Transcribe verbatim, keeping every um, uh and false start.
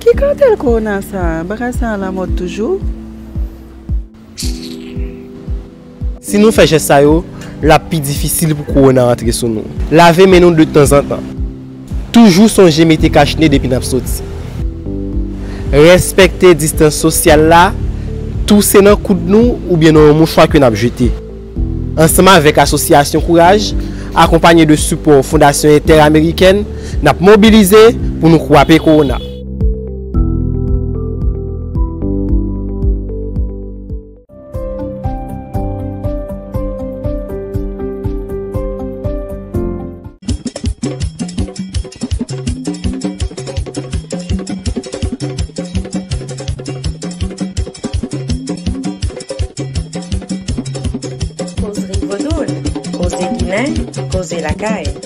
Ki katèl kowona sa a? Bagay sa a lamòd toujou? Si nou fè jès sa yo, l ap pi difisil pou kowona antre sou nou. Lave men nou de tanzantan. Toujou sonje mete kach ne depi n ap soti. Respekte distans sosyal la, touse nan koud nou oubyen nan yon mouchwa ke n ap jete. Ansanm avèk Asosyasyon Kouraj, akonpanye de sipò Fondasyon Entèramerikèn, n ap mobilize pou nou kwape kowona. Koze Ginen, koze lakay.